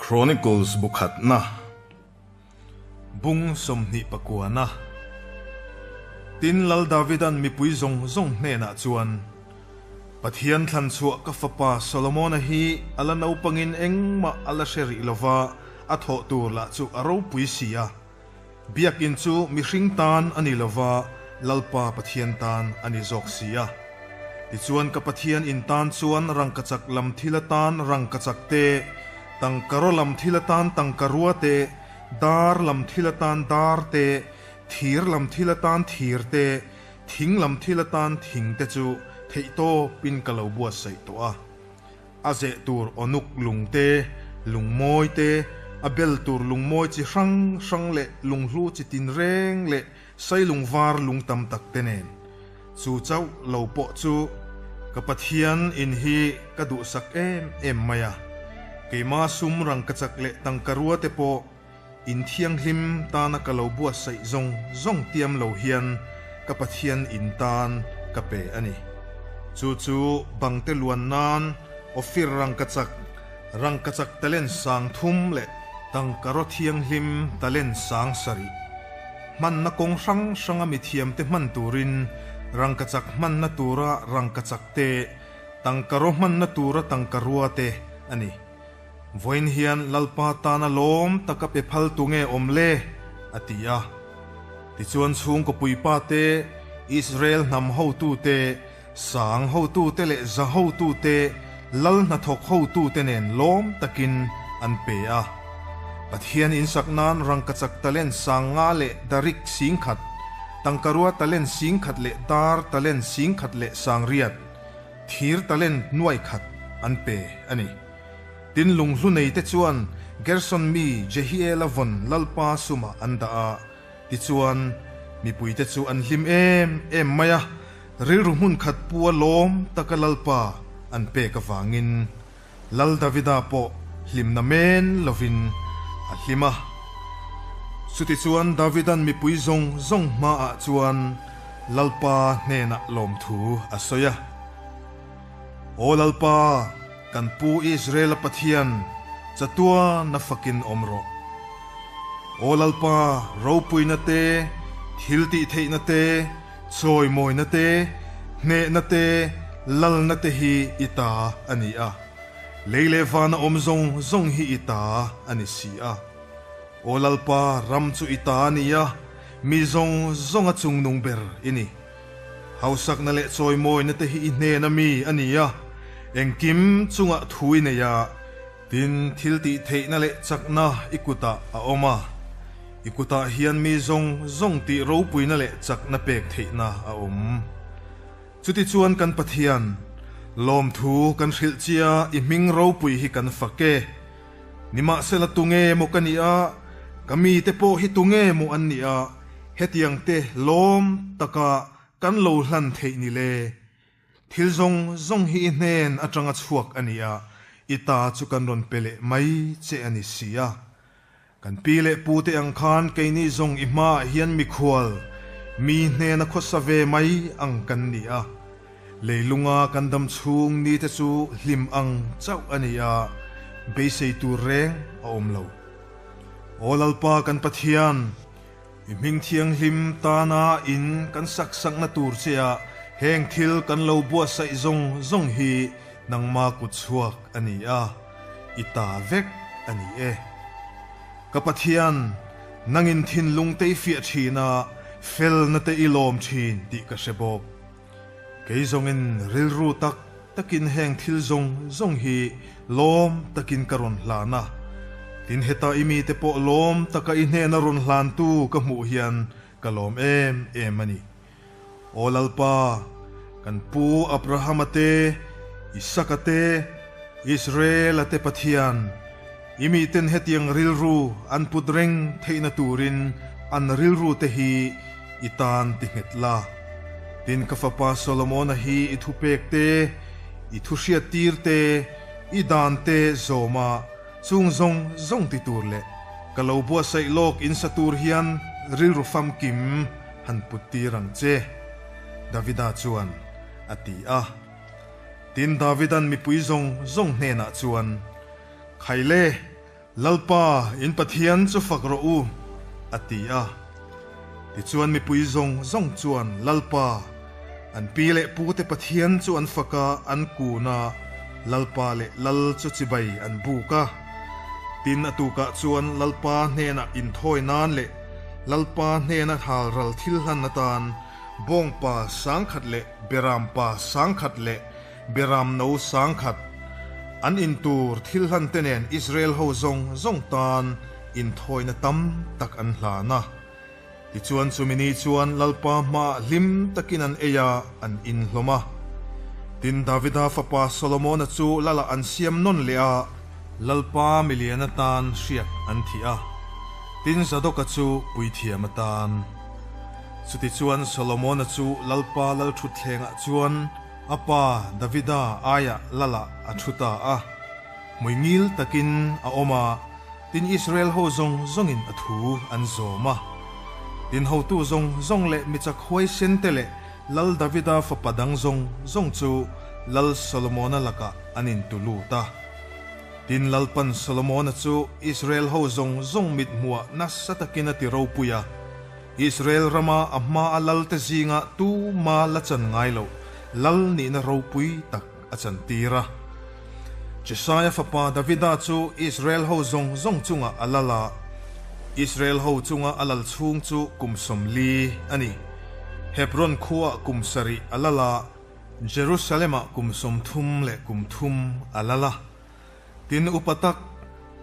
Chronicles bu khatna bung 29-na. Tin, Lal Davida'n mipui zawng zawng hnenah chuan, Pathian thlan chhuah ka fapa Solomona hi a la naupangin engmah a la hre rih lo va, a thawh tur lah chu a ropui si a. Biakinn chu mihring tan a ni lo va, Lalpa Pathian tan a ni zawk si a. Tichuan ka Pathian in tan chuan rangkachak lam thil atan rangkachak te, tangkaraw lam thil atan tangkarua te, dar lam thil atan dar te, thir lam thil atan thir te, thing lam thil atan thing te chu theihtawpin ka lo buatsaih tawh a. A zeh tur awnuk lung te, lung mawi te, a bel tur lung mawi chi hrang hrang leh lunghlu chi tinreng leh sailung var lung tam tak te nen. Chu chauh lo pawh chu ka Pathian in hi ka duhsak em em mai a, keima sum rangkachak leh tangkarua te pawh in thianghlim tana ka lo buatsaih zawng zawng tiam lo hian ka Pathian in tan ka pe a ni. Chu chu bangte luan nan Ofir rangkachak, rangkachak talent 3000 leh tangkaraw thianghlim talent 7000. Hmanna kawng hrang hranga mithiamte hman turin rangkachak hmanna tura rangkachak te, tangkaraw hmanna tura tangkarua te a ni. Vawiin hian Lalpa tana lawm taka pe phal tu nge awm le? a ti a. Tichuan chhungkaw puipa te, Israel hnam hotute, sang hotute leh za hotute, lal hnathawk hotute nen lawm takin an pe a. Pathian insak nan rangkachak talent 5000 leh darik 10,000, tangkarua talent 10,000 leh dar talent 10,800, Thir talent 500 an pe a ni. Tin, lunghlu neite chuan Gerson mi Jehiela vawn Lalpa sumah an dah a, tichuan, mipuite chu an hlim em em mai a, rilru hmun khat pua lawm taka Lalpa an pek avangin Lal Davida pawh hlimna men lovin a hlim a. Chutichuan Davida'n mipui zawng zawng hmaah chuan Lalpa hnenah lawmthu a sawi a, Aw Lalpa, kan pu Israela Pathian, chatuana fakin awm rawh. Aw Lalpa, ropuina te, thiltihtheihna te, Chawimawina te, hnehna te, lalna te hi i ta a ni a, lei leh vana awm zawng zawng hi i ta a ni si a. Aw Lalpa, ram chu i ta a ni a, mi zawng zawnga chungnung ber i ni. Hausakna leh chawimawina te hi i hnena mi a ni a, engkim chungah thu i nei a, Tin, thil tih theihna leh chakna i kutah a awm a, i kutah hian mi zawng zawng tih ropuina leh chakna pek theihna a awm. Chutichuan kan Pathian, lawmthu kan hrilh chia i hming ropui hi kan fak e. Nimahsela tunge maw ka nih a, ka mite pawh hi tunge maw an nih a, hetiang te lawm taka kan lo hlan theih ni le? Thil zawng zawng hi i hnen atanga chhuak a ni a, i ta chu kan rawn pe leh mai che a ni si a. Kan pi leh pu te ang khan keini zawng i hmaah hian mikhual, mi hnena khawsa ve mai ang kan ni a. Leilunga kan dam chhung ni te chu hlim ang chauh a ni a, beisei tur reng a awm lo. Aw Lalpa kan Pathian! I hming thianghlim tana in kan sak sakna tur che ah heng thil kan lo buatsaih zawng zawng hi nangma kut chhuak a ni a, i ta vek a ni e. Ka Pathian, nangin thinlung te i fiah thin a, felna te i lawm thin tih ka hre bawk. Kei zawngin rilru tak takin heng thil zawng zawng hi lawm takin ka rawn hlan a, tin heta i mite pawh lawm taka i hnena rawn hlantu ka hmuh hian ka lawm em em a ni. Aw Lalpa, kan pu Abrahama te, Isaka te, Israela te Pathian, i miten hetiang rilru an put reng theihna turin an rilru te hi I tan ti nghet la. Tin, ka fapa Solomona hi i thupek te, i thuhriattir te, i dan te zawma chung zawng zawng ti tur leh ka lo buatsaih lawk in sa tur hian rilru famkim han put tir ang che, Davida chuan a ti a. Tin, Davida'n mipui zawng zawng hnenah chuan, Khaile! Lalpa, in Pathian chu fak rawh u, a ti a. Tichuan mipui zawng zawng chuan Lalpa, an pi leh pute Pathian chu an fak a, an kun a, Lalpa leh Lal chu chibai an buk a. Tin, a tukah chuan Lalpa hnenah inthawi nan leh Lalpa hnena halral thil hlan atan bawngpa sangkhat leh berampa sangkhat leh Beram no 10,000, an in tur thil hlan te nen Israel ho zawng zawng tan inthawina tam tak an hlan a. Tichuan chumi ni chuan Lalpa hmaah hlim takin an ei a, an inhlawm a. Tin, Davida fapa Solomona chu Lalah an siam nawn leh a, Lalpa milian atan hriak an thih a, tin Zadoka chu puithiam atan. Chutichuan Solomona chu Lalpa lalthutthlengah chuan A pa Davida aiah Lalah a thu ta a, hmuingil takin a awm a, tin Israel ho zawng zawngin a thu an zawm a. Tin hotu zawng zawng leh michak huaisen te leh Lal Davida fapa dang zawng zawng chu Lal Solomona lakah an intu lut a. Tin Lalpan Solomona chu Israel ho zawng zawng mithmuah nasa takin a ti ropui a. Israel rama a hmaa lalte zinga tuma la chan ngai loh lal nihna ropui tak a chantir a. Jesaia fapa Davida chu Israel ho zawng zawng chungah a lal a, Israel ho chunga a lal chhung chu kum 40 a ni. Hebron khuaah kum 7 a lal a, Jerusalem-ah kum 33 leh kum thum a lal a. Tin, upa tak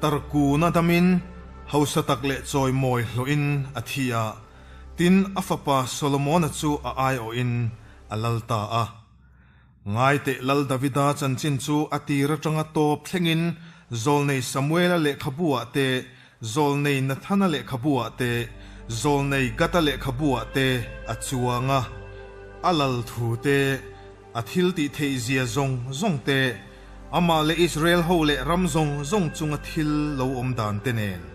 Tarkuna damin hausa tak leh chawimawi hlawhin a thi a, tin, a fapa Solomona chu a aiawhin a lal ta a. Ngaiteh Lal Davida chanchin chu a tir atanga tawp thlengin Zawlnei Samuela lehkhabu-ah te, Zawlnei Nathana lehkhabu-ah te, Zawlnei Gata lehkhabu-ah te a chuang a. A lal thu te, A thil tih theih zia zawng zawng te, amah leh Israel ho leh ram zawng zawng chunga thil lo awm dan te nen.